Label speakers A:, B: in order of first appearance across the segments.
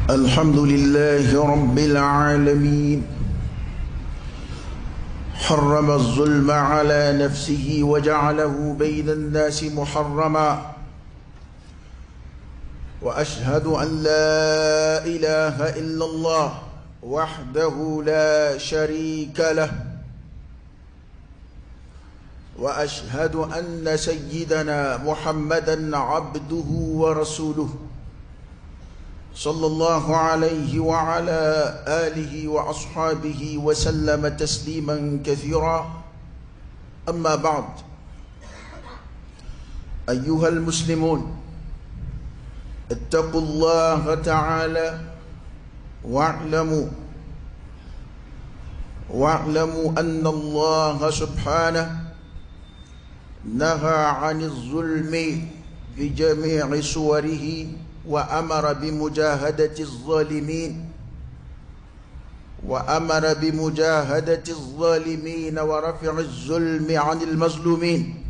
A: الحمد لله رب العالمين، حرم الظلم على نفسه وجعله بين الناس محرما، وأشهد أن لا إله إلا الله وحده لا شريك له، وأشهد أن سيدنا محمدا عبده ورسوله صلى الله عليه وعلى آله وأصحابه وسلم تسليما كثيرا. أما بعد، أيها المسلمون، اتقوا الله تعالى واعلموا أن الله سبحانه نهى عن الظلم بجميع صوره، وأمر بمجاهدة الظالمين ورفع الظلم عن المظلومين.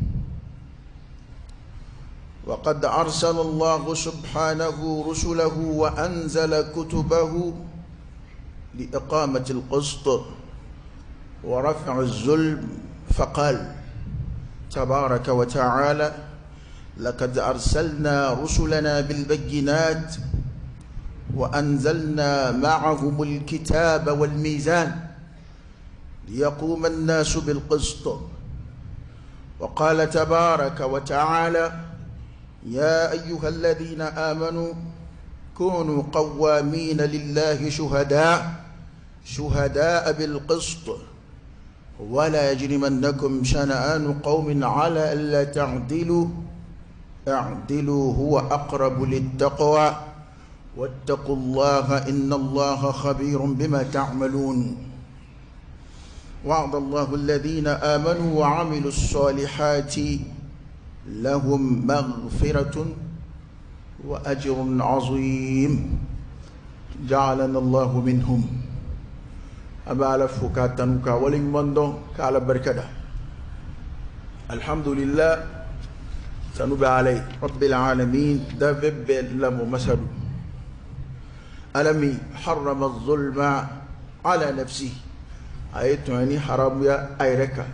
A: وقد أرسل الله سبحانه رسله وأنزل كتبه لإقامة القسط ورفع الظلم، فقال تبارك وتعالى: لقد أرسلنا رسلنا بالبينات وأنزلنا معهم الكتاب والميزان ليقوم الناس بالقسط. وقال تبارك وتعالى: يا أيها الذين آمنوا كونوا قوامين لله شهداء بالقسط، ولا يجرمنكم شنآن قوم على ألا تعدلوا، اعدلوا هو أقرب للتقوى، واتقوا الله إن الله خبير بما تعملون. وعد الله الذين آمنوا وعملوا الصالحات لهم مغفرة وأجر عظيم، جعلنا الله منهم. أبا لفك تنك ولمن كعلى بركة. الحمد لله سنبع عليه رب العالمين. دبب لم مسد ألمي حرم الظلم على نفسه، أيتعني حرام يا أيركا،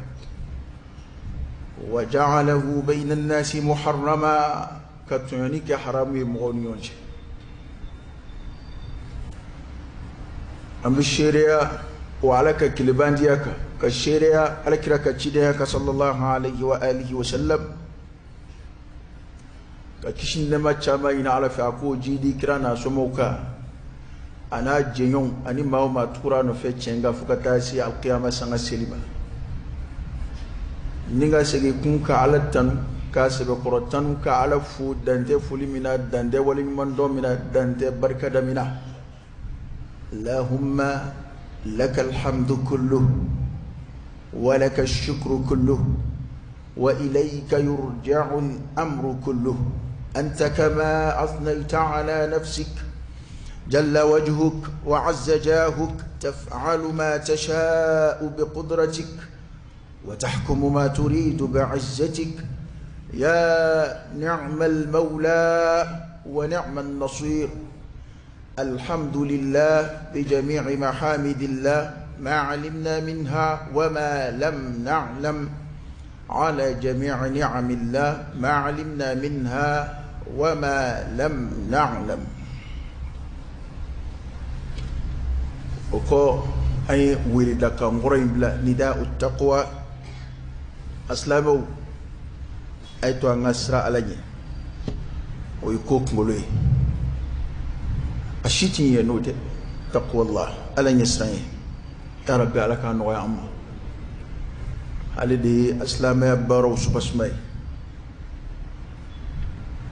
A: وجعله بين الناس محرما، كتعنيك حرام مغنيونج. أم الشريعة وعلىك كلبان دياك كالشريعة على كراك تشيدياك صلى الله عليه وآله وسلم. Kishin nema caman ɲini Ala fɛ a k'o jidi kira n'a somɔgɔw kan a n'a jɛɲɔgɔnw ani maa o maa tugura a nɔfɛ tiɲɛ kan fo ka taa se alikiyama sanga seli ma. Ni ka segin kun ka Ala tanu, k'a sɛbɛkɔrɔ tanu, ka Ala fo dantɛ foli min na, dantɛ waleɲumandɔn min na, dantɛ barikada min na. Allahumma lakal hamdu kulluhu wa lakal shukru kulluhu wa ilayka yurja'u al-amru kulluhu. أنت كما أثنيت على نفسك جل وجهك وعز جاهك، تفعل ما تشاء بقدرتك وتحكم ما تريد بعزتك، يا نعم المولى ونعم النصير. الحمد لله بجميع محامد الله ما علمنا منها وما لم نعلم، على جميع نعم الله ما علمنا منها وما لم نعلم. وكو أي ولد كان بلا نداء التقوى أسلامو أي تو أنغسر علي ويكوك مولوي أشيتي ينود تقوى الله على نسرين يا ربي على كان ويا عمو ale de ye asilamɛya baaraw subasuma ye.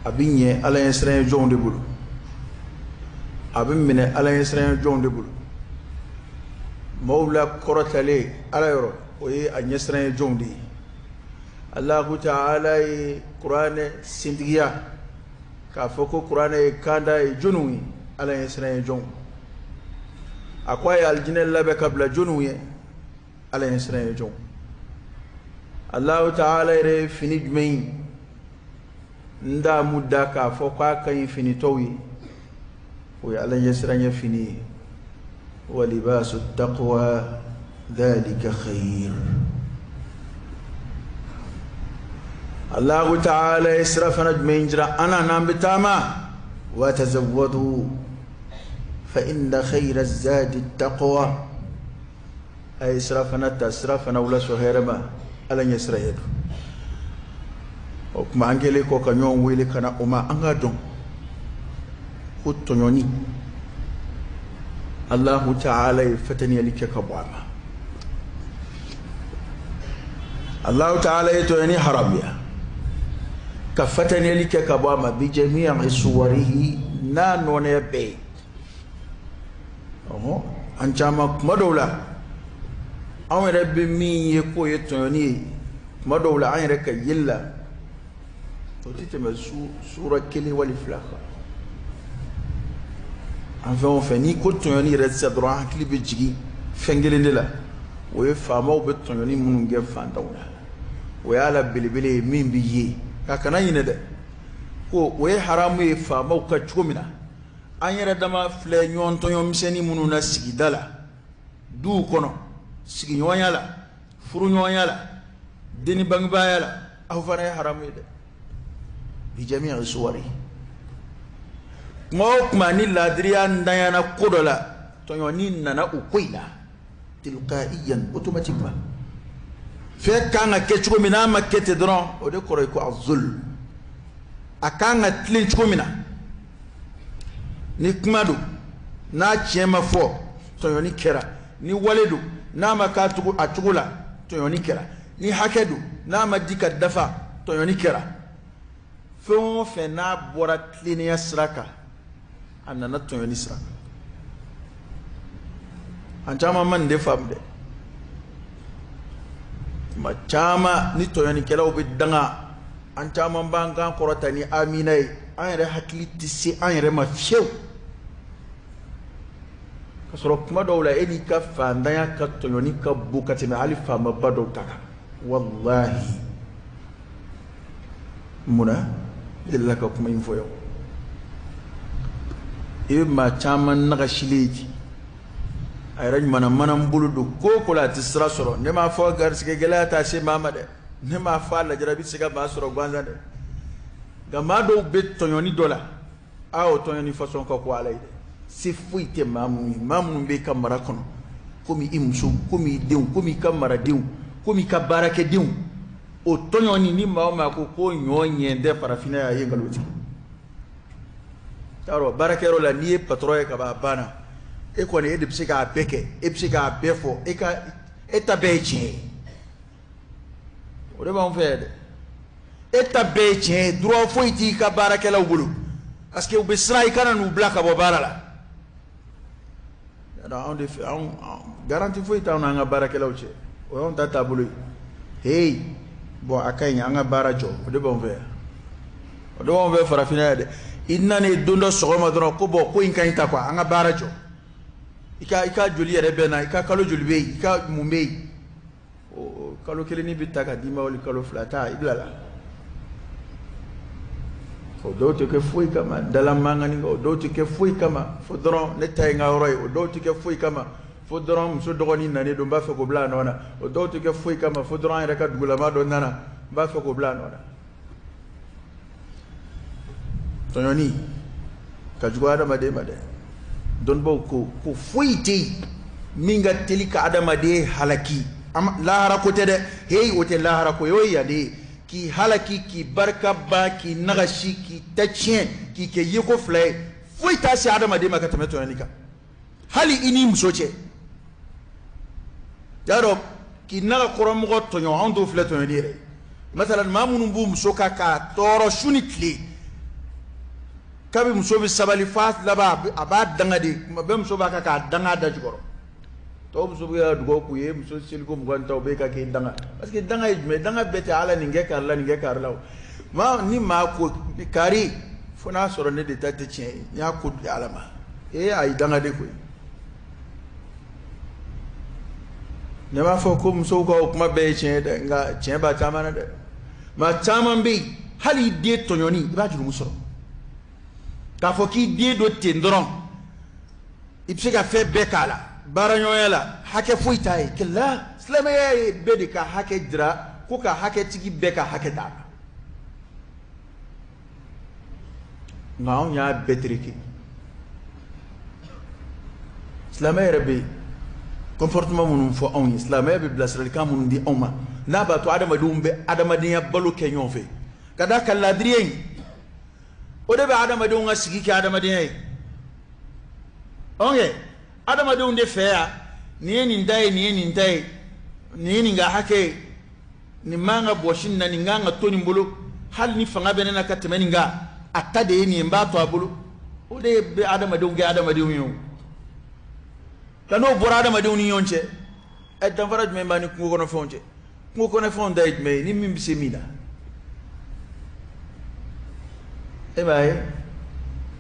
A: A bɛ ɲɛ Ala ɲɛsiranɲɛ jɔnw de bolo, a bɛ minɛ Ala ɲɛsiranɲɛ jɔnw de bolo. Maaw la kɔrɔtalen Ala yɔrɔ o ye a ɲɛsiranɲɛ jɔnw de ye. Alahu ta'ala ye kuranɛ sintigiya k'a fɔ ko kuranɛ ye kanda ye jɔnniw ye, Ala ɲɛsiranɲɛ jɔnw. A ko a ye alijinɛ labɛn ka bila jɔnniw ye, Ala ɲɛsiranɲɛ jɔnw. Allahu ta'ala yɛrɛ ye fini jumɛn ye n da mu da k'a fɔ k'a ka ɲi fini tɔw ye, O ye Ala ɲɛsiranɲɛ fini ye. Wa libasu taqwa dhalika khayr. Allahu ta'ala ye sira fana jumɛn jira an na n'an bɛ taama? Wa tazawwadu fa inna khayra zadi taqwa. A ye sira fana ta, sira fana wula sɔn hɛrɛ ma, Ala ɲɛ sira ye don. O tuma an kɛlen kɔ ka ɲɔgɔn wele ka na o ma, an k'a dɔn ko tɔɲɔni, Allahu ta'ala ye fataniyali kɛ ka bɔ a ma. Allahu ta'ala ye tɔɲɔni haramuya ka fataniyali kɛ ka bɔ a ma bi jami'i suwarihi, n'a nɔnɛ bɛɛ ye. Ɔhɔn, an caman kuma dɔw la, anw yɛrɛ bɛ min ye k'o ye tɔɲɔni ye, kuma dɔw la an yɛrɛ ka yeli la, o tɛ tɛmɛ sura kelen wali fila kan. An fɛn o fɛn n'i ko tɔɲɔni yɛrɛ sisan dɔrɔn, an hakili bɛ jigin fɛn kelen de la, o ye faamaw bɛ tɔɲɔni minnu kɛ fantanw la. O y'a la belebele ye min bɛ ye. Nka kana ɲinɛ dɛ, ko o ye haramu ye faamaw ka cogo min na, an yɛrɛ dama filɛ ɲɔgɔn tɔɲɔ misɛnnin minnu na sigida la, duw kɔnɔ, sigiɲɔgɔnya la, furuɲɔgɔnya la, denni bangebaaya la, aw fana ye haramu ye dɛ. Bi jami'i suwari. Kuma o kuma ni laadiriya ntanyana ko dɔ la, tɔɲɔni nana o ko in na tilqaiyan, automatiquement. Fɛn kan ka kɛ cogo min n'a ma kɛ ten dɔrɔn, o de kɔrɔ ye ko azul. A kan ka tilen cogo min na, ni kuma don n'a tiɲɛ ma fɔ, tɔɲɔni kɛra. Ni wale don n'a ma k'a cogo a cogo la, tɔɲɔni kɛra. Ni hakɛ don n'a ma di ka dafa, tɔɲɔni kɛra. Fɛn o fɛn n'a bɔra tilennenya sira kan, a nana tɔɲɔni sira kan. An caman ma nin de faamu dɛ. Tuma caman ni tɔɲɔnikɛlaw bɛ danga, an caman b'an kan kɔrɔta ni amina ye. An yɛrɛ hakili tɛ se an yɛrɛ ma fiyewu, ka sɔrɔ kuma dɔw la e n'i ka faantanya ka tɔɲɔni ka bon ka tɛmɛ hali faamaba dɔw ta kan. Walahi, munna ne delila ka kuma in fɔ yan? I bɛ maa caman nagasilen ye, a yɛrɛ ɲumanna mana n bolo don ko o ko la, a tɛ sira sɔrɔ. Ne m'a fɔ garisɛgɛ gɛlɛya t'a se maa ma dɛ, ne m'a fɔ a lajarabi tɛ se ka maa sɔrɔ gansan dɛ, nka maa dɔw bɛ tɔɲɔni dɔ la, aa, o tɔɲɔni fasɔn ka ko Ala ye dɛ. Se foyi tɛ maa minnu ye, maa minnu bɛ i ka mara kɔnɔ, komi i muso, komi i denw, komi i ka maradenw, komi i ka baarakɛdenw, o tɔɲɔni ni maa o maa ko ko ɲɔ ɲɛ tɛ farafinna ye, a ye nkalon tigɛ. Yarɔ, baarakɛyɔrɔ la, n'i ye patron ye ka ban, a banna. E kɔni, e de bɛ se k'a bɛɛ kɛ, e bɛ se k'a bɛɛ fɔ, e ka e ta bɛɛ ye tiɲɛ ye. O de b'anw fɛ yan dɛ. E ta bɛɛ ye tiɲɛ ye, droit foyi t'i ka baarakɛlaw bolo, parce que u bɛ siran i kana n'u bila ka bɔ baara la. Anw de fɛ, anw garantie foyi t'anw n'an ka baarakɛlaw cɛ, o y'anw ta taabolo ye. Hey, bon, a ka ɲi, an ka baara jɔ. O de b'anw fɛ yan, o de b'anw fɛ farafinna yan dɛ. I nanen don dɔ sɔgɔma dɔrɔn ko bon, ko in ka ɲi ta quoi, an ka baara jɔ. I ka joli yɛrɛ bɛ na, i ka kalo joli bɛ yen, i ka mun bɛ yen? O kalo kelennin bɛ ta ka d'i ma, wali kalo 2 ta, i bila la. O dɔw tɛ kɛ foyi kama dala mankanni, o dɔw tɛ kɛ foyi kama fo dɔrɔn ne ta ye n ka yɔrɔ ye, o dɔw tɛ kɛ foyi kama fo dɔrɔn muso dɔgɔnin nanen don, n b'a fɛ k'o bila a nɔ na, o dɔw tɛ kɛ foyi kama fo dɔrɔn an yɛrɛ ka dugulama dɔ nana, n b'a fɛ k'o bila a nɔ na. Tɔɲɔni ka jugu adamaden ma dɛ. Dɔnnibaw ko ko foyi tɛ yen min ka teli ka adamaden halaki. Lahara ko tɛ dɛ, heyi, o tɛ lahara ko ye, o ye yan de ye. K'i halaki, k'i barika ban, k'i nagasi, k'i ta tiɲɛ, k'i kɛ yeko fila ye, foyi t'a se adamaden ma ka tɛmɛ tɔɲɔni kan. Hali i n'i muso cɛ, y'a dɔn k'i naga kɔrɔmɔgɔ tɔɲɔ, anw t'o filɛ tɔɲɔni yɛrɛ ye. Masalan, maa minnu b'u muso kan k'a tɔɔrɔ su ni tile, kabi muso bɛ sabali f'a laban, a b'a danga de. Kuma bɛɛ muso b'a kan k'a danga a da jukɔrɔ. Tɔw muso bɛ ka dugawu k'u ye, muso seliko 20 ta, o bɛ ka k'i danga. Parce que danga ye jumɛn? Danga bɛɛ tɛ Ala nin kɛ kari la, nin kɛ kari la. O maa ni maa ko kari, fo n'a sɔrɔ ne de ta tɛ tiɲɛ ye, n y'a ko di Ala ma. Ee, a ye danga de koyi. Ne b'a fɔ ko musow ka o kuma bɛɛ ye tiɲɛ ye dɛ, nka tiɲɛ b'a caman na dɛ. Maa caman bɛ yen, hali i den tɔɲɔni, i b'a jurumu sɔrɔ. K'a fɔ k'i den don ten dɔrɔn. I bɛ se ka fɛn bɛɛ k'a la, baaraɲɔgɔnya la, hakɛ foyi t'a ye. Kɛlɛ silamɛya ye bɛɛ de ka hakɛ jira ko ka hakɛtigi bɛɛ ka hakɛ d'a ma. Nka anw y'a bɛɛ tereke. Silamɛ yɛrɛ bɛ comportement minnu fɔ anw ye, silamɛya bɛ bilasiralikan minnu di anw ma, n'a b'a to adamadenw bɛ adamadenya balo kɛ ɲɔgɔn fɛ, ka d'a kan ladiriya in o de bɛ adamadenw ka sigi kɛ adamadenya ye. Ɔnkɛ adamadenw de fɛ yan, nin ye nin ta ye, nin ye nin ta ye, nin ye nin ka hakɛ ye, nin man ka bɔsi nin na, nin kan ka to nin bolo, hali ni fanga bɛ ne na ka tɛmɛ nin kan, a ta de ye nin ye, n b'a to a bolo. O de bɛ adamadenw kɛ adamadenw ye o. Nka n'o bɔra adamadenw ni ɲɔgɔn cɛ, ɛ danfara jumɛn b'a ni kungo kɔnɔfɛnw cɛ? Kungo kɔnɔfɛnw ta ye jumɛn ye ni min bɛ se min na? E b'a ye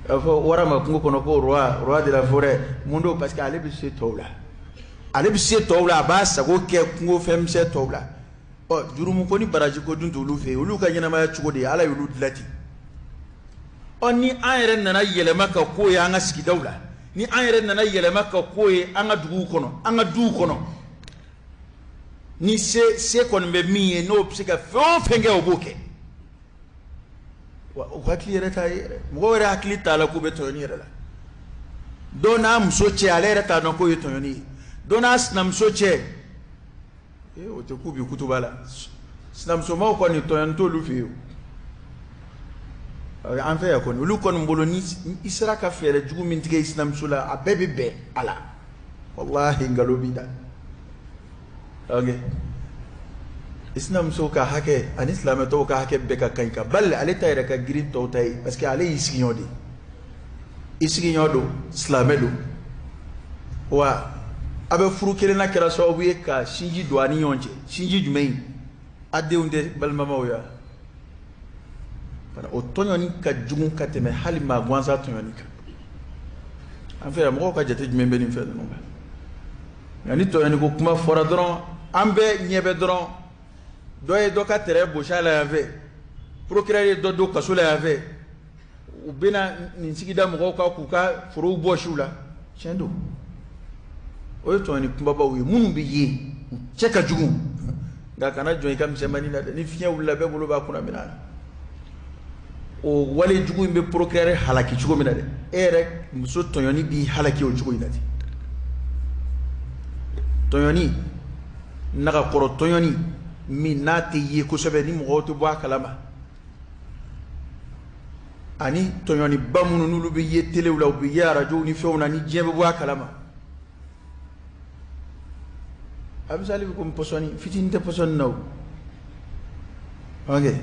A: k'a fɔ wara ma kungo kɔnɔ ko roi, roi de la forêt. Mun don? Parce que ale bɛ se tɔw la, ale bɛ se tɔw la, a b'a sago kɛ kungo fɛnmisɛn tɔw la. Ɔ jurumu ko ni baraji ko dun t'olu fɛ yen, olu ka ɲɛnamaya cogo de ye, Ala y'olu dilan ten. Ɔ ni an yɛrɛ nana yɛlɛma ka ko ye an ka sigidaw la, ni an yɛrɛ nana yɛlɛma ka ko ye an ka duguw kɔnɔ, an ka duw kɔnɔ, ni se kɔni bɛ min ye, n'o bɛ se ka fɛn o fɛn kɛ, o b'o kɛ. Wa o hakili yɛrɛ t'a ye yɛrɛ, mɔgɔw yɛrɛ hakili t'a la k'u bɛ tɔɲɔni yɛrɛ la. Dɔw n'a muso cɛ, ale yɛrɛ t'a dɔn k'o ye tɔɲɔni ye. Dɔw n'a sinamuso cɛ, ee o tɛ k'u bi kutuba la. Sinamusomaw kɔni tɔɲɔni t'olu fɛ yen o. An fɛ yan kɔni, olu kɔni bolo ni i sera ka fɛɛrɛ jugu min tigɛ i sinamuso la, a bɛɛ bɛ bɛn a la. Walahi nkalon b'i da. Ok, i sinamuso ka hakɛ ani silamɛtɔw ka hakɛ bɛɛ ka kan i kan, bali ale ta yɛrɛ ka girin tɔw ta ye, parce que ale y'i sigiɲɔgɔn de ye. I sigiɲɔgɔn don, silamɛ don, wa a bɛ furu kelen na kɛra sababu ye ka sinji don a ni ɲɔgɔn cɛ. Sinji jumɛn ye? A denw tɛ balimamaw ye wa? O tɔɲɔni ka jugu ka tɛmɛ hali maa gansan tɔɲɔni kan. An fɛ yan mɔgɔw ka jate jumɛn bɛ nin fɛn ninnu kan? Nka ni tɔɲɔni ko kuma fɔra dɔrɔn, an bɛɛ ɲɛ bɛ dɔrɔn dɔ ye dɔ ka tɛrɛ gosi a la yan fɛ, procureur ye dɔ don kaso la yan fɛ, u bɛna nin sigida mɔgɔw kan k'u ka forow bɔsi u la. Tiɲɛ don, o ye tɔɲɔni kunbabaw ye minnu bɛ ye u cɛ ka jugu. Nka kana jɔn i ka misɛnmanin na dɛ, ni fiɲɛ wulila bɛɛ bolo b'a kunna minɛ a la. O wale jugu in bɛ procureur halaki cogo min na dɛ, e yɛrɛ muso tɔɲɔni b'i halaki o cogo in na ten. Tɔɲɔni, nagakɔrɔ tɔɲɔni min n'a tɛ ye kosɛbɛ ni mɔgɔw tɛ bɔ a kalama, ani tɔɲɔniba minnu n'olu bɛ ye telew la, u bɛ ye arajow ni fɛnw na, ni diɲɛ bɛ bɔ a kalama. A misali bɛ komi pɔsɔni fitinin tɛ pɔsɔni na o. Ok,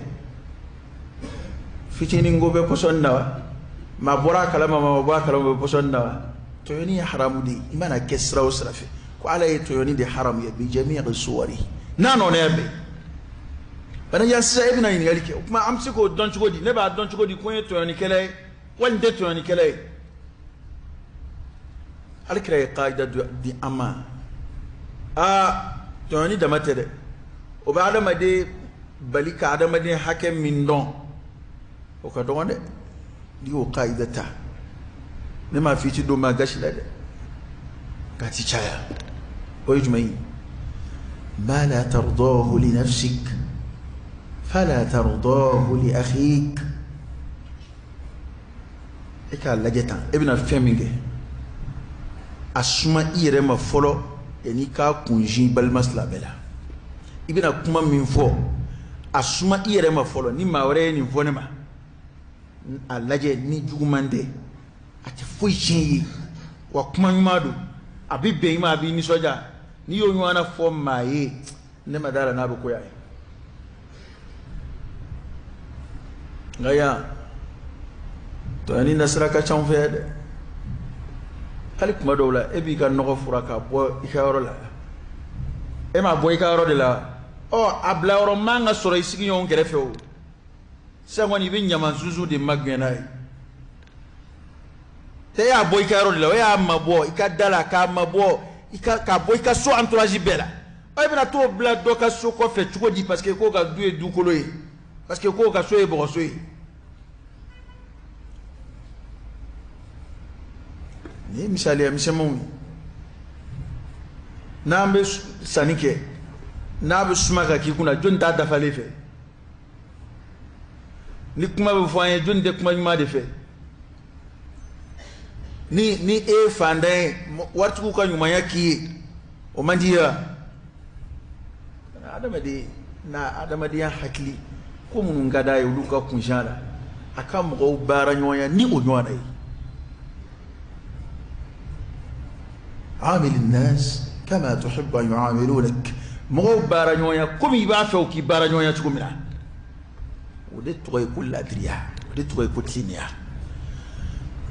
A: fitinin ko bɛ pɔsɔni na wa? Maa bɔra a kalama, maa ma bɔ a kalama, o bɛ pɔsɔni na wa? Tɔɲɔni ye haramu de ye. I mana kɛ sira o sira fɛ, ko Ala ye tɔɲɔni de haramu ye bi jami'i suwari n'a nɔnɛ bɛɛ. Bana yan sisan e bɛna ɲininkali kɛ, o tuma an bɛ se k'o dɔn cogo di? Ne b'a dɔn cogo di ko n ye tɔɲɔnikɛla ye wali n tɛ tɔɲɔnikɛla ye? Alakira ye kaida di an ma. Aa, tɔɲɔni dama tɛ dɛ, o bɛ adamaden bali ka adamaden hakɛ min dɔn, o ka dɔgɔn dɛ. N'i y'o kaida ta, ne m'a f'i ti don maa gasi la dɛ, k'a ti caya. O ye jumɛn ye? Ma la tardahu li nafsik fala tardahu li akhik. E k'a lajɛ tan, e bɛna fɛn min kɛ, a suma i yɛrɛ ma fɔlɔ yanni k'a kunsin balima silamɛ la. I bɛna kuma min fɔ, a suma i yɛrɛ ma fɔlɔ. Ni maa wɛrɛ ye nin fɔ ne ma, a lajɛ ni juguman tɛ, a tɛ foyi tiɲɛ ye, wa kuma ɲuman don, a bɛ bɛn i ma, a b'i nisɔndiya. N'i y'o ɲɔgɔnna fɔ maa ye, ne ma d'a la n'a bɛ ko y'a ye. Nka yan tɔɲɔni nasira ka ca anw fɛ yan dɛ. Hali kuma dɔw la, e b'i ka nɔgɔ fura k'a bɔ i ka yɔrɔ la, e m'a bɔ i ka yɔrɔ de la, ɔ a bila yɔrɔ man ka sɔrɔ i sigiɲɔgɔn kɛrɛfɛ o. Sisan kɔni i bɛ ɲama sunsun de magɛn n'a ye. E y'a bɔ i ka yɔrɔ de la, o y'a mabɔ i ka da la, k'a mabɔ i ka k'a bɔ i ka so entourage bɛɛ la. Ɔ e bɛna t'o bila dɔ ka so kɔfɛ cogo di? Parce que k'o ka du ye dukolo ye, parce que k'o ka so ye bɔgɔso ye. Nin ye misaliya misɛnmanw ye. N'an bɛ sanni kɛ, n'a bɛ suma ka k'i kunna, jɔnni t'a dafalen fɛ? Ni kuma bɛ fɔ an ye, jɔnni tɛ kuma ɲuman de fɛ? Ni e ye fantan ye, waritigiw ka ɲumanya k'i ye, o man di ye wa? Adamaden n'a adamadenya hakili, ko minnu ka d'a ye, olu ka kunsiya la, a ka mɔgɔw baara ɲɔgɔnya ni o ɲɔgɔnna ye. Amil nas kama tuhibbu an yu'amilunak. Mɔgɔw baara ɲɔgɔnya komi i b'a fɛ u k'i baara ɲɔgɔnya cogo min na, o de tɔgɔ ye ko ladiriya, o de tɔgɔ ye ko tilennenya.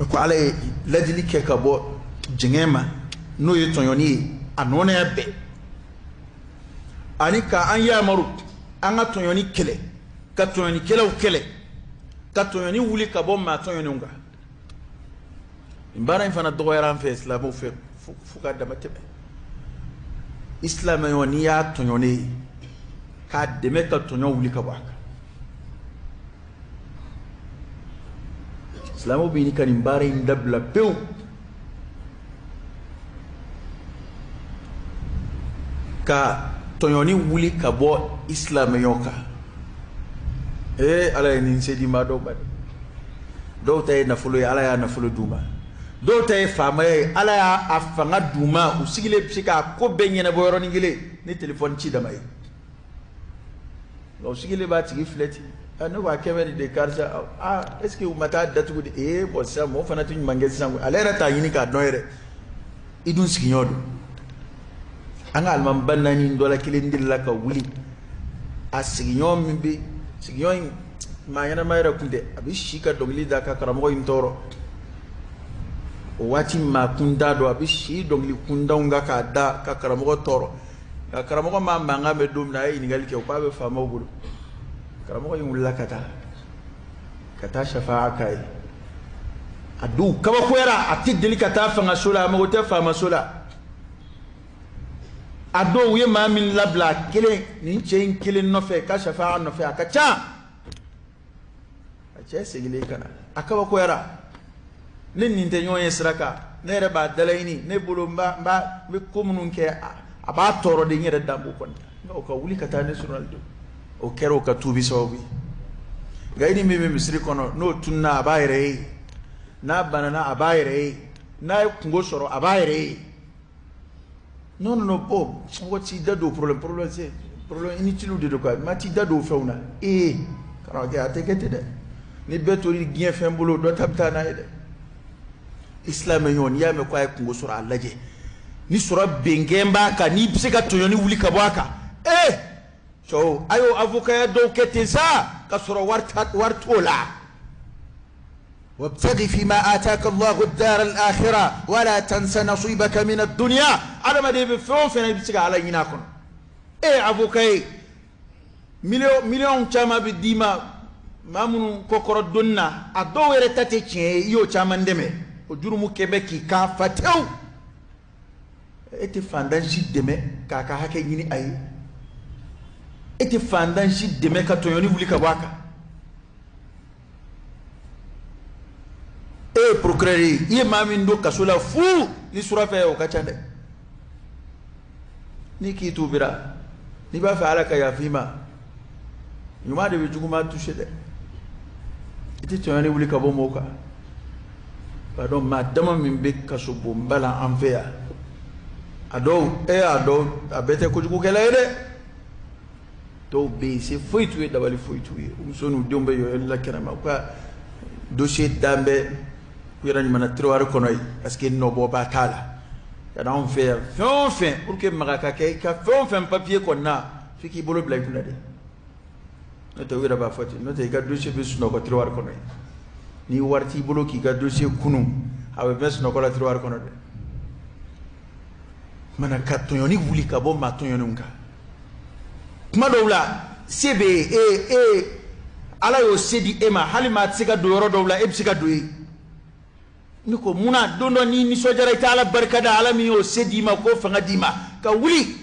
A: Ko Ala ye ladili kɛ ka bɔ jɛngɛ ma, n'o ye tɔɲɔni ye a nɔnaya bɛɛ, ani ka an yamaru an ka tɔɲɔni kɛlɛ, ka tɔɲɔnikɛlaw kɛlɛ, ka tɔɲɔni wuli ka bɔ maa tɔɲɔnenw kan. Nin baara in fana dɔgɔyara an fɛ silamɛw fɛ fo ka dama tɛmɛ. I silamɛɲɔgɔn, n'i y'a tɔɲɔnen ye, k'a dɛmɛ ka tɔɲɔ wuli ka bɔ a kan. Silamɛw bɛ ɲini ka nin baara in dabila pewu. Ka tɔɲɔni wuli ka bɔ i silamɛɲɔgɔn kan. Ee, Ala ye nin se di maa dɔw ma dɛ. Dɔw ta ye nafolo ye, Ala y'a nafolo d'u ma. Dɔw ta ye faamaya ye, Ala y'a fanga d'u ma. U sigilen bɛ se k'a ko bɛɛ ɲɛnabɔ yɔrɔnin kelen ni telefɔni ci dama ye. Nka u sigilen b'a tigi filɛ ten. Ne ko a kɛmɛ de de karisa, aa, est ce que u ma taa datugu de? Ee, bon, sisan mɔgɔ fana tɛ ɲuman kɛ sisan koyi. Ale yɛrɛ t'a ɲini k'a dɔn yɛrɛ. I dun sigiɲɔgɔn don. An ka alimamiba naani dɔ la kelen delila ka wuli, a sigiɲɔgɔn min bɛ sigiɲɔgɔn in, maa ɲɛnama yɛrɛ kun tɛ, a bɛ si ka dɔnkili da ka karamɔgɔ in tɔɔrɔ. O waati maa kun t'a dɔn, a bɛ si dɔnkili kuntanw kan k'a da ka karamɔgɔ tɔɔrɔ. Nka karamɔgɔ maa mankan bɛ don min na, a ye ɲininkali kɛ, o k'a bɛ faamaw bolo. Karamɔgɔ in wulila ka taa safa k'a ye. A don kabakoyara, a tɛ deli ka taa fangaso la, a mago tɛ faamaso la. A dɔw u ye maa min labila a kelen, nin cɛ in kelen nɔfɛ ka safa nɔfɛ, a ka ca. A cɛ seginnen ka na, a kabakoyara. Ne nin tɛ ɲɔgɔn ye sira kan, ne yɛrɛ b'a dalaɲini, ne bolo n b'a n b'a n bɛ ko minnu kɛ, a b'a tɔɔrɔ de, n yɛrɛ dan b'o kɔni. Nka o ka wuli ka taa ne sɔrɔ don, o kɛra o ka tuubi sababu ye. Nka i ni min bɛ misiri kɔnɔ, n'o tununa, a b'a yɛrɛ ye. N'a banana, a b'a yɛrɛ ye. N'a ye kungo sɔrɔ, a b'a yɛrɛ ye. Non, non, non, bon, mɔgɔ t'i da don problème, problème, c'est problème inutile de don quoi. Maa t'i da don o fɛnw na. Ee, karamɔgɔkɛ, a tɛ kɛ ten dɛ. Ni bɛɛ tori diɲɛ fɛn bolo, dɔ ta bɛ taa n'a ye dɛ. Isilamɛ ɲɔgɔn, n'i y'a mɛn k'a ye kungo sɔrɔ, a lajɛ ni sɔrɔ bɛnkɛn b'a kan, n'i bɛ se ka tɔɲɔni wuli ka bɔ a kan. Ee, cɛw, a y'o avocat dɔw kɛ ten sa ka sɔrɔ wari t'o la. وابتغ فيما آتاك الله الدار الآخرة ولا تنس نصيبك من الدنيا. Adamaden bɛ fɛn o fɛn na, i bɛ se ka Ala ɲini a kɔnɔ. E ye avocat ye, miliyɔn miliyɔn caman bɛ d'i ma, maa minnu kɔkɔrɔ donni na, a dɔw yɛrɛ ta tɛ tiɲɛ ye, i y'o caman dɛmɛ, o jurumu kɛ bɛ k'i kan fa tewu. E tɛ fantan si dɛmɛ k'a ka hakɛ ɲini a ye. E tɛ fantan si dɛmɛ ka tɔɲɔni wuli ka bɔ a kan. E ye procureur ye, i ye maa min don kaso la fu ni surafɛ, o ka ca dɛ. N'i k'i tuubira, n'i b'a fɛ Ala ka yafa i ma, ɲuman de bɛ juguman touché dɛ. I tɛ tɔɲɔni wuli ka bɔ mɔgɔw kan. B'a dɔn maa dama min bɛ kasobonba la an fɛ yan, a dɔw e a dɔw, a bɛɛ tɛ kojugukɛla ye dɛ. Dɔw bɛ yen, se foyi t'u ye, dabali foyi t'u ye. U muso n'u denw bɛ yɔyɔli la kɛnɛma, u ka dossier dan bɛ u yɛrɛ ɲuman tiroir kɔnɔ yen, parce que nɔbɔba t'a la. Ka na anw fɛ yan, fɛn o fɛn pour que maga ka kɛ i ka fɛn o fɛn papier kɔni na, f'i k'i bolo bila i kunna de. N'o tɛ, u yɛrɛ b'a fɔ ten, n'o tɛ i ka dossier bɛ sunɔgɔ tiroir kɔnɔ yen. Ni wari t'i bolo k'i ka dossier kunu, a bɛ bɛn sunɔgɔ la tiroir kɔnɔ dɛ. Mana ka tɔɲɔni wuli ka bɔ maa tɔɲɔnenw kan. Kuma dɔw la, se bɛ e e Ala y'o se di e ma, hali maa tɛ se ka don yɔrɔ dɔw la, e bɛ se ka don yen. Ne ko munna don dɔ n'i nisɔndiyara, i tɛ Ala barika da, Ala min y'o se d'i ma, k'o fanga d'i ma ka wuli?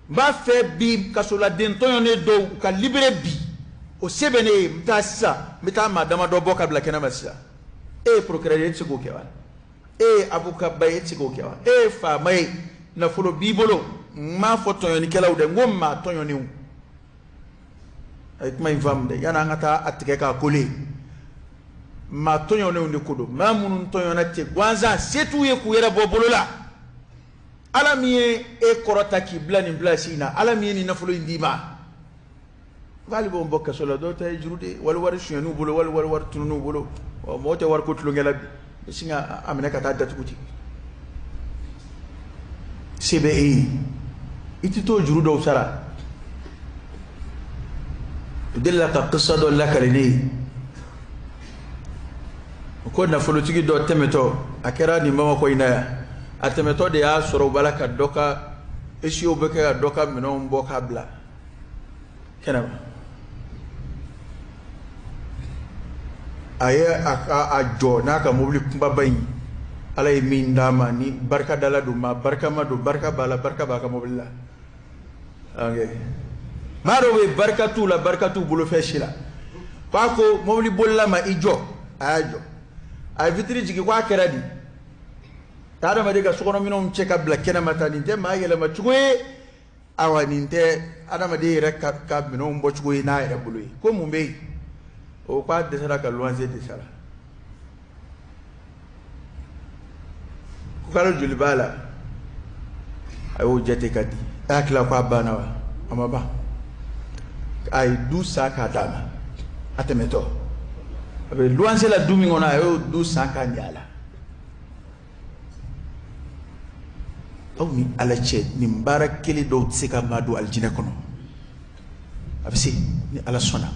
A: N b'a fɛ bi kasoladen tɔɲɔnen dɔw u ka libéré bi, o se bɛ ne ye. N bɛ taa sisan, n bɛ taa maa damadɔ bɔ ka bila kɛnɛ ma sisan. E ye procureur ye, e tɛ se k'o kɛ wa? E ye avocat ba ye, e tɛ se k'o kɛ wa? E ye faama ye, nafolo b'i bolo. N m'a fɔ tɔɲɔnikɛlaw dɛ, n ko maa tɔɲɔnenw. A ye kuma in faamu dɛ, yanni an ka taa a tigɛ k'a kole. Maa tɔɲɔnenw de ko don, maa minnu tɔɲɔna ten gansan, se t'u ye k'u yɛrɛ bɔ bolo la. Ala min ye e kɔrɔta k'i bila nin pilasi in na, Ala min ye nin nafolo in d'i ma, k'ale b'o bɔ kaso la. Dɔw ta ye juru de ye, wali wari sonyɛn'u bolo, wali wari tunun'u bolo. Mɔgɔ tɛ wari ko tulonkɛ la bi, i sin ka a minɛ ka taa datugu ten. Se bɛ e ye, i tɛ t'o juru dɔw sara. U delila ka kisa dɔ lakale ne ye, ko nafolotigi dɔ tɛmɛtɔ, a kɛra nin Bamakɔ in na yan, a tɛmɛtɔ de y'a sɔrɔ u b'a la ka dɔ ka esiw bɛ kɛ ka dɔ ka minɛnw bɔ k'a bila kɛnɛma. A ye a jɔ n'a ka mobili kunbaba in, Ala ye min d'a ma, ni barikadala don, maa barikama don, barika b'a la, barika b'a ka mobili la. Maa dɔw bɛ yen, barika t'u la, barika t'u bolofɛn si la. K'a ko mobili bolila ma, i jɔ. A y'a jɔ, a ye vitiri jigin, ko a kɛra di? Adamaden ka sokɔnɔminɛnw cɛ ka bila kɛnɛma tan, nin tɛ maa yɛlɛma cogo ye. Awa, nin tɛ adamaden yɛrɛ ka minɛnw bɔ cogo ye n'a yɛrɛ bolo ye. Ko mun bɛ yen? O k'a dɛsɛra ka luwanse de sara. Ko kalo joli b'a la? A y'o jate ka di. A y'a tila ko a banna wa? A ma ban. A ye du san k'a d'a ma. A tɛmɛtɔ, a bɛ luwanse la du min kɔnɔ, a y'o du san k'a ɲɛ a la. Aw ni Ala cɛ, nin baara kelen dɔw tɛ se ka maa don alijinɛ kɔnɔ. A bɛ se ni Ala sɔnna.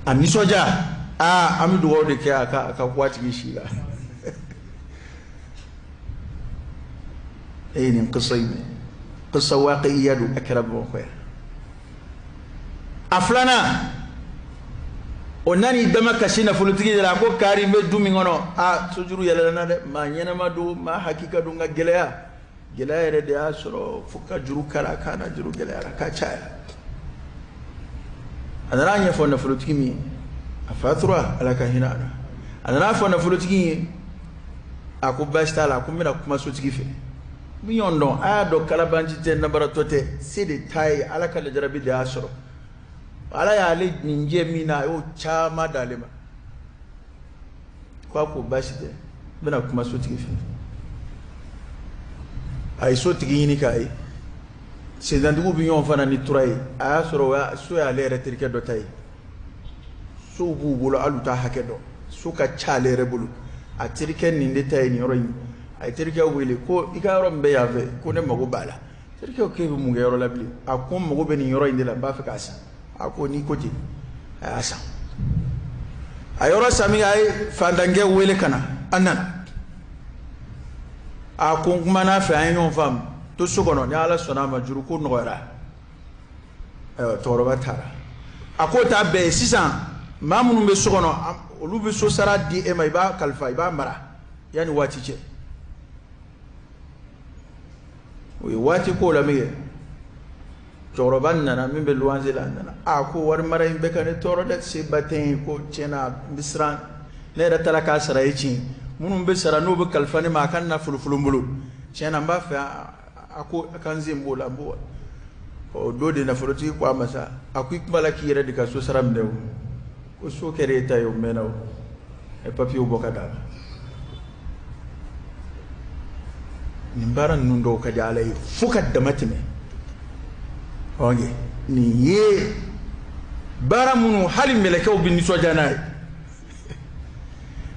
A: A nisɔndiya, aa, an bɛ dugawu de kɛ a ka ko a tigi si la. E ye nin kisa in mɛn, kisa waqiya don, a kɛra Bamakɔ yan. A filanan, o nan'i dama kasi nafolotigi de la. A ko kari n bɛ du min kɔnɔ, a sojuru yɛlɛla n na dɛ, maa ɲɛnama don, maa hakika don, nka gɛlɛya gɛlɛya yɛrɛ de y'a sɔrɔ fo ka juru kara k'a na, juru gɛlɛyara k'a caya. A nana a ɲɛfɔ nafolotigi min ye, a fatura, Ala ka hinɛ a la. A nana a fɔ nafolotigi ye, a ko baasi t'a la, a ko n bɛna kuma sotigi fɛ. N bɛ ɲɔgɔn dɔn, a y'a dɔn kalabanci tɛ, nabaratɔ tɛ, se de t'a ye, Ala ka lajarabi de y'a sɔrɔ. Ala y'ale nin jɛ min na, a y'o caman d'ale ma. Ko a ko baasi tɛ, n bɛna kuma sotigi fɛ. A ye sotigi ɲini k'a ye, sentantigiw bɛ ɲɔgɔn fana ni tura ye. A y'a sɔrɔ so y'ale yɛrɛ terikɛ dɔ ta ye. Sow b'u bolo, hali u t'a hakɛ dɔn, so ka ca ale yɛrɛ bolo. A terikɛ nin de ta ye nin yɔrɔ in. A ye terikɛ wele ko i ka yɔrɔ min bɛ yan fɛ, ko ne mago b'a la. Terikɛ ko k'e bɛ mun kɛ yɔrɔ la bilen? A ko n mago bɛ nin yɔrɔ in de la, n b'a fɛ k'a san. A ko n'i ko ten, a y'a san. A yɔrɔ san min, a ye fantankɛ wele ka na, a nana. A ko n kumana a fɛ, an ye ɲɔgɔn faamu, to so kɔnɔ, ni Ala sɔnna a ma, juru ko nɔgɔyara. Ayiwa, cɛkɔrɔba taara. A k'o t'a bɛɛ ye sisan, maa minnu bɛ so kɔnɔ, olu bɛ so sara di e ma, i b'a kalifa, i b'a mara yanni waati cɛ. O ye waati k'o la min kɛ, cɛkɔrɔba nana, min bɛ luwanse la, a nana. A ko wari mara in bɛ ka ne tɔɔrɔ dɛ, seba tɛ n ye, ko tiɲɛ na n bɛ siran, ne yɛrɛ taara k'a sara ye tiɲɛ, minnu bɛ sara n'o bɛ kalifa ne ma, a ka nafolo folo n bolo, tiɲɛ na n b'a fɛ a ko a ka n sen b'o la, n b'o. O don de nafolotigi ko a ma sa, a ko i tun b'a la k'i yɛrɛ de ka so sara minɛ o, ko so kɛra e ta ye o mɛnna o, a ye papiyew bɔ ka d'a ma. Nin baara ninnu dɔw ka di Ala ye fo ka dama tɛmɛ. Ɔnke nin ye baara minnu hali mɛlɛkɛw bɛ nisɔndiya n'a ye,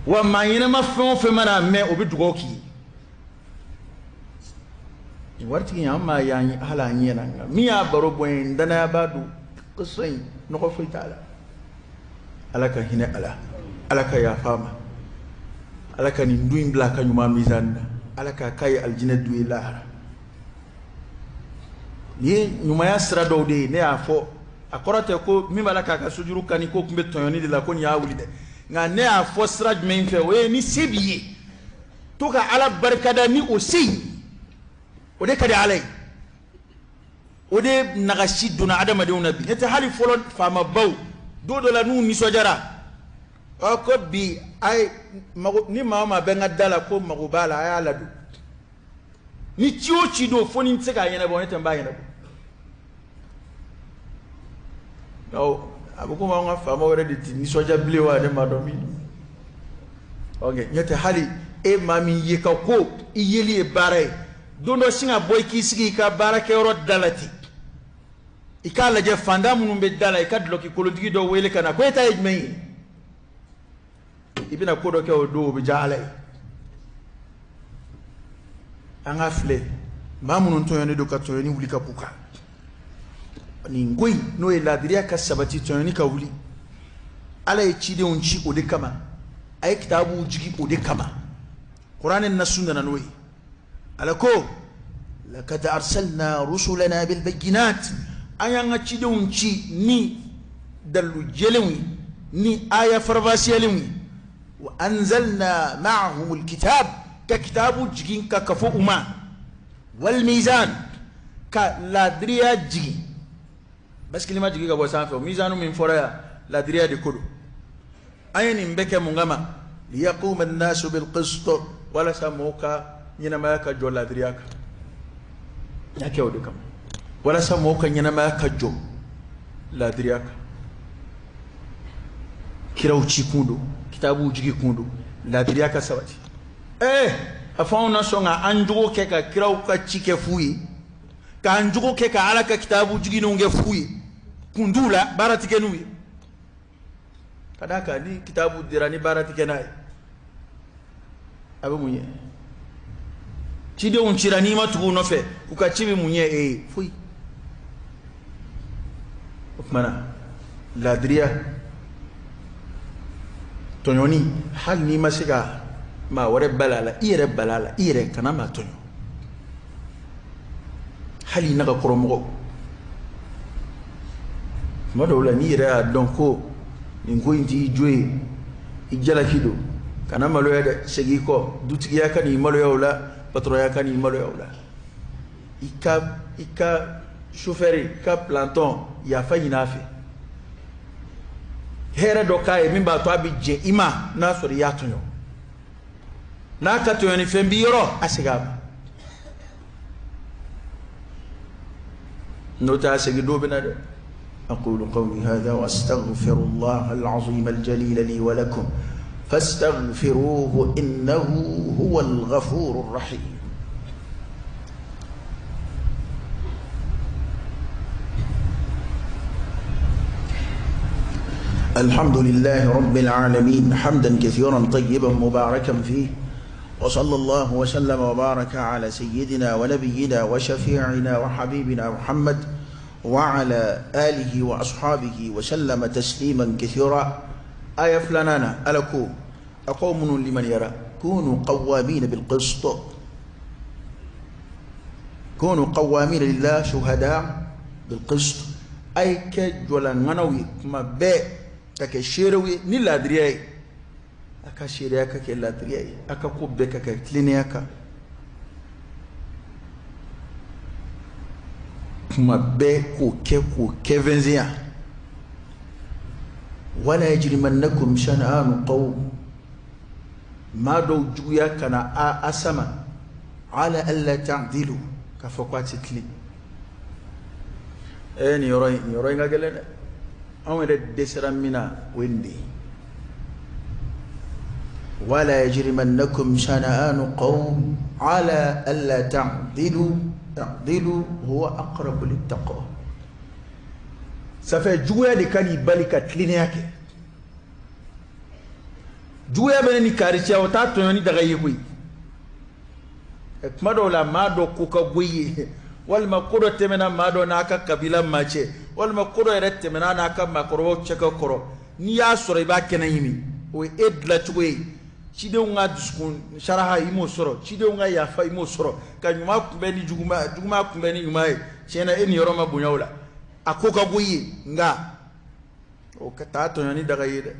A: wa maa ɲɛnama fɛn o fɛn mana mɛn, o bɛ dugawu k'i ye. Nin waritigi in, an m'a ye hali an ɲɛ na, nka min y'a baro bɔ n ye, n danayabaa don, kisa in nɔgɔ foyi t'a la. Ala ka hinɛ a la, Ala ka yafa a ma, Ala ka nin du in bila a ka ɲuman mizani na, Ala k'a k'a ye alijinɛ du ye lahara. Nin ye ɲumanya sira dɔw de ye, ne y'a fɔ, a kɔrɔ tɛ ko min b'a la k'a ka sojuru kani ko tun bɛ tɔɲɔni de la, ko nin y'a wuli dɛ, nka ne y'a fɔ sira jumɛn fɛ, o ye ni se b'i ye, to ka Ala barikada ni o se in, o de ka di Ala ye. O de nagasi donna adamadenw na bi. N'o tɛ hali fɔlɔ faamabaw, don dɔ la n'u nisɔndiyara, Ɔ ko bi a ye mago ni maa o maa bɛ n ka da la ko mago b'a la, a y'a ladon. Ni ci o ci don, fo ni n tɛ se k'a ɲɛnabɔ, ne tɛ n b'a ɲɛnabɔ. Ɔ a bɛ komi anw ka faamaw yɛrɛ de ti nisɔndiya bilen wa, ne m'a dɔn min. Ok, n'o tɛ hali e maa min ye ka ko i yeli ye baara ye, don dɔ sin ka bɔ i k'i sigi i ka baarakɛyɔrɔ da la ten, i k'a lajɛ fantan minnu bɛ da la, i ka dulɔki kolontigi dɔ wele ka na ko e ta ye jumɛn ye. I bɛna ko dɔ kɛ o don, o bɛ diya Ala ye. An ka filɛ maa minnu tɔɲɔnen don ka tɔɲɔni wuli ka b'u kan. Nin ko in n'o ye laadiriya ka sabati, tɔɲɔni ka wuli, Ala ye cidenw ci o de kama, a ye kitabuw jigi o de kama. Kuranɛ nasu nana n'o ye. Ala ko lakad arsalna rusulana bilbayinat, an y'an ka cidenw ci ni dalilu jɛlenw ye, ni aya faranfasiyalenw ye. Wa anzalna ma'ahum alkitab, ka kitabu jigin ka kafo u ma. Wal mizan, ka laadiriya jigin. Basikili ma jigin ka bɔ sanfɛ, mizanu min fɔra yan, laadiriya de ko don. An ye nin bɛɛ kɛ mun kama? Liyaquma an-nasu bil-qist, walasa mɔgɔw ka ɲɛnamaya ka jɔ laadiriya kan. N y'a kɛ o de kama, walasa mɔgɔw ka ɲɛnamaya ka jɔ laadiriya kan. Kiraw ci kun don, kitabuw jigi kun don, laadiriya ka sabati. A fɔ anw na sɔn ka an jogo kɛ ka kiraw ka ci kɛ fu ye, k'an jogo kɛ ka Ala ka kitabu jiginenw kɛ fu ye, kun t'u la, baara tɛ kɛ n'u ye. Ka d'a kan ni kitabu dira ni baara tɛ kɛ n'a ye, a bɛ mun ɲɛ? Cidenw cira, n'i ma tugu u nɔfɛ, u ka ci bɛ mun ɲɛ e ye? Foyi. O tuma na laadiriya, tɔɲɔni, hali n'i ma se ka maa wɛrɛ bali a la, i yɛrɛ bali a la, i yɛrɛ kana maa tɔɲɔ, hali i n'a ka kɔrɔmɔgɔw. Tuma dɔw la, n'i yɛrɛ y'a dɔn ko nin ko in t'i jo ye, i jalaki don, kana maloya dɛ, segin i kɔ. Dutigiya ka n'i maloya o la, patɔrɔnya ka n'i maloya o la. I ka chauffeur, i ka planton, yafa ɲini a fɛ, hɛrɛ dɔ k'a ye min b'a to a bɛ jɛ i ma. N'a sɔrɔ i y'a tɔɲɔ, n'a ka tɔɲɔ ni fɛn b'i yɔrɔ, a segin a ma. N'o tɛ, a segin don bɛ na dɛ. أقول قولي هذا وأستغفر الله العظيم الجليل لي ولكم فاستغفروه إنه هو الغفور الرحيم. الحمد لله رب العالمين، حمدا كثيرا طيبا مباركا فيه، وصلى الله وسلم وبارك على سيدنا ونبينا وشفيعنا وحبيبنا محمد وعلى آله وأصحابه وسلم تسليما كثيرا. آية فلانانا ألكو أقوم لمن يرى كونوا قوامين بالقسط، كونوا قوامين لله شهداء بالقسط. أي كجولا كما بي ka kɛ seerew ye ni laadiriya ye. A ka seereya ka kɛ laadiriya ye, a ka ko bɛɛ ka kɛ tilennenya kan. Kuma bɛɛ k'o kɛ, k'o kɛ vɛnzenya. Wala yajrimannakum shana'anu qawm, maa dɔw juguya kana a sama, ala alla ta'dilu, k'a fɔ ko a tɛ tilen. Nin yɔrɔ in, nin yɔrɔ in ka gɛlɛn dɛ. Anw yɛrɛ dɛsɛra min na, o ye nin de ye. Wala yajrimannakum shana'anu qawm ala alla ta'dilu i'dilu huwa aqrabu littaqwa. Ça fait juguya de ka n'i bali ka tilennenya kɛ. Juguya bɛ ne ni kari cɛ, o t'a tɔɲɔ ni daga ye koyi. Kuma dɔw la, maa dɔ ko ka go i ye, walima ko dɔ tɛmɛna maa dɔ n'a ka kabila maa cɛ, walima ko dɔ yɛrɛ tɛmɛna n'a ka maakɔrɔbaw cɛ ka kɔrɔ, n'i y'a sɔrɔ i b'a kɛnɛ ɲimi, o ye e dilancogo ye. Cidenw ka dusukun saraha, i m'o sɔrɔ. Cidenw ka yafa, i m'o sɔrɔ. Ka ɲuman kunbɛn ni juguman, juguman kunbɛn ni ɲuman ye, tiɲɛna e niyɔrɔ ma bonya o la. A ko ka go i ye, nka o ka taa tɔɲɔ ni daga ye dɛ.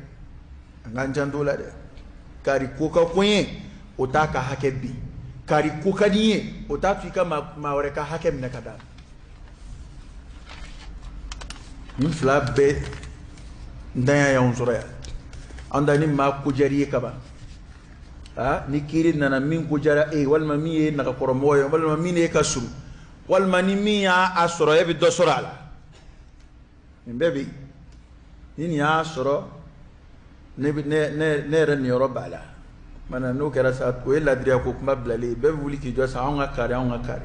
A: An k'an janto o la dɛ. Kari ko ka ko ye, o t'a ka hakɛ bin. Kari ko ka di ye, o t'a to i ka maa wɛrɛ ka hakɛ minɛ ka d'a ma. Nin fila bɛɛ ntanya y'anw sɔrɔ yan. An da ni maa ko diyara i ye kaban, aa, ni kiiri nana min ko diyara e ye, walima min ye nagakɔrɔmɔgɔ ye, walima min e ka surun, walima ni min y'a sɔrɔ e bɛ dɔ sɔrɔ a la, nin bɛɛ bɛ yen. Ni nin y'a sɔrɔ, ne yɛrɛ niyɔrɔ b'a la. Mana n'o kɛra sa, o ye ladiriya ko kuma bilalen ye. Bɛɛ bɛ wuli k'i jɔ sa, anw ka kari, anw ka kari.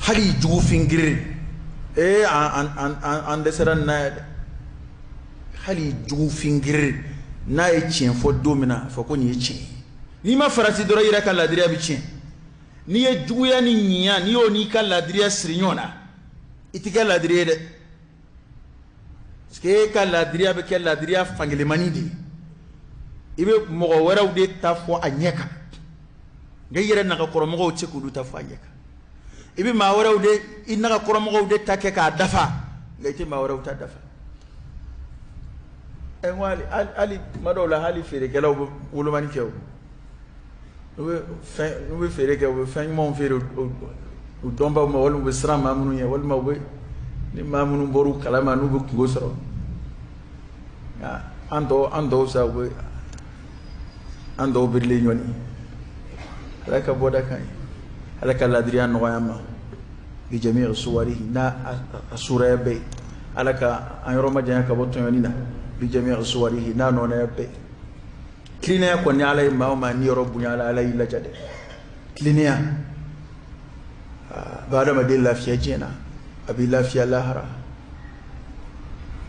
A: Hali jugufin girin, ee, an dɛsɛra nin na yɛ dɛ. Hali jugufin girin, n'a ye tiɲɛ fɔ don min na, a fɔ ko nin ye tiɲɛ ye. N'i ma farati dɔrɔn, i yɛrɛ ka ladiriya bɛ tiɲɛ. N'i ye juguya ni ɲinya, n'i y'o n'i ka ladiriya siri ɲɔgɔn na, i t'i kɛ ladiri ye dɛ. Parce que e ka ladiriya bɛ kɛ ladiriya fankelenmani de ye. I bɛ mɔgɔ wɛrɛw de ta fɔ a ɲɛ kan, nka i yɛrɛ nagakɔrɔmɔgɔw tɛ se k'olu ta fɔ a ɲɛ kan. I bɛ maa wɛrɛw de, i nagakɔrɔmɔgɔw de ta kɛ k'a dafa, nka i tɛ maa wɛrɛw ta dafa. Ɛ, n ko hali tuma dɔw la, hali feerekɛlaw bɛ wolomani kɛ o. N'u bɛ feere kɛ, u bɛ fɛn ɲumanw feere u dɔnbaw ma, walima u bɛ siran maa minnu ɲɛ, walima u bɛ ni maa minnu bɔr'u kalama, n'u bɛ kungo sɔrɔ. Nka an tɔw sa, u bɛ an tɔw birilen ɲɔgɔn ye. Ala ka bɔda kan ye, Ala ka ladiriya nɔgɔya an ma bi jami suwari n'a a suraya bɛɛ ye. Ala ka an yɔrɔ majanya ka bɔ tɔɲɔni na bi jami suwari n'a nɔnaya bɛɛ ye. Tilennenya kɔni, Ala ye maa o maa niyɔrɔ bonya, Ala y'i laja dɛ. Tilennenya a bɛ adamaden lafiya diɲɛ na, a b'i lafiya lahara,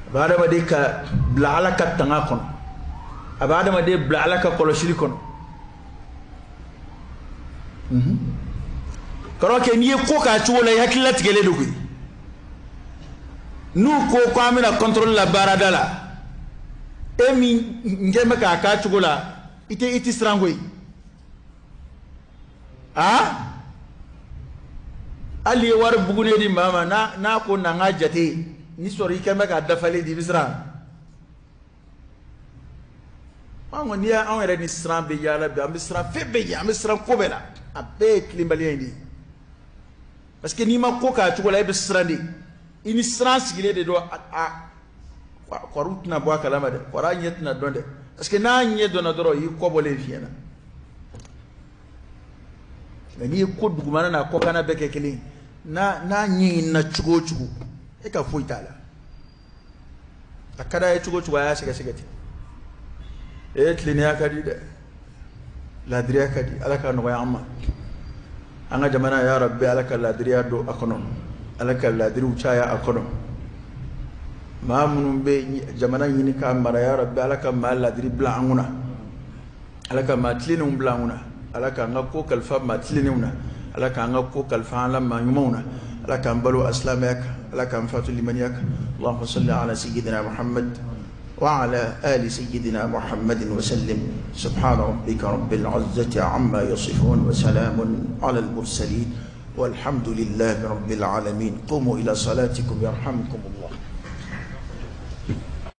A: a bɛ adamaden ka bila Ala ka tanga kɔnɔ, a bɛ adamaden bila Ala ka kɔlɔsili kɔnɔ. Kɔrɔ kɛ, n'i ye ko k'a cogo la, i hakili latigɛlen don koyi. N'u ko ko an bɛna contrôle la baarada la, e min kɛ bɛ k'a k'a cogo la, i tɛ siran koyi. Aa, hali ye wari bugunen di maa ma, n'a ko na n ka jate ni sɔrɔ, i kɛ bɛ k'a dafalen di, i bɛ siran. An kɔni, n'i y'anw yɛrɛ ni siran bɛ yaala bi, an bɛ siran fɛn bɛɛ ɲɛ, an bɛ siran ko bɛɛ la. A bɛɛ ye tilenbaliya in de ye, parce que n'i ma ko k'a cogo la, e bɛ siran de. I ni siran sigilen de don. A kɔrɔw tɛna bɔ a kalama dɛ, kɔrɔ a ɲɛ tɛna dɔn dɛ, parce que n'a ɲɛ dɔnna dɔrɔn, i kɔ bɔlen fiɲɛ na. Nka n'i ye ko dugumana n'a kɔkanna bɛɛ kɛ kelen, n'a ɲɛɲinina cogo o cogo, e ka foyi t'a la. A ka d'a ye cogo o cogo, a y'a sɛgɛsɛgɛ ten. E, tilennenya ka di dɛ, ladiriya ka di. Ala ka nɔgɔya an ma, an ka jamana, ya Rabbi, Ala ka ladiriya don a kɔnɔ, Ala ka ladiriw caya a kɔnɔ. Maa minnu bɛ jamana ɲini k'a mara, ya Rabbi, Ala ka maa ladiri bila an kunna, Ala ka maa tilennenw bila an kunna, Ala k'an ka ko kalifa maa tilennenw na, Ala k'an ka ko kalifa an la maa ɲumanw na. Ala k'an balo a silamɛya kan, Ala k'an fatu limaniya kan. Allahumma salli ala sayyidina Muhammad وعلى آل سيدنا محمد وسلم. سبحان ربك رب العزة عما يصفون، وسلام على المرسلين، والحمد لله رب العالمين. قوموا إلى صلاتكم يرحمكم الله.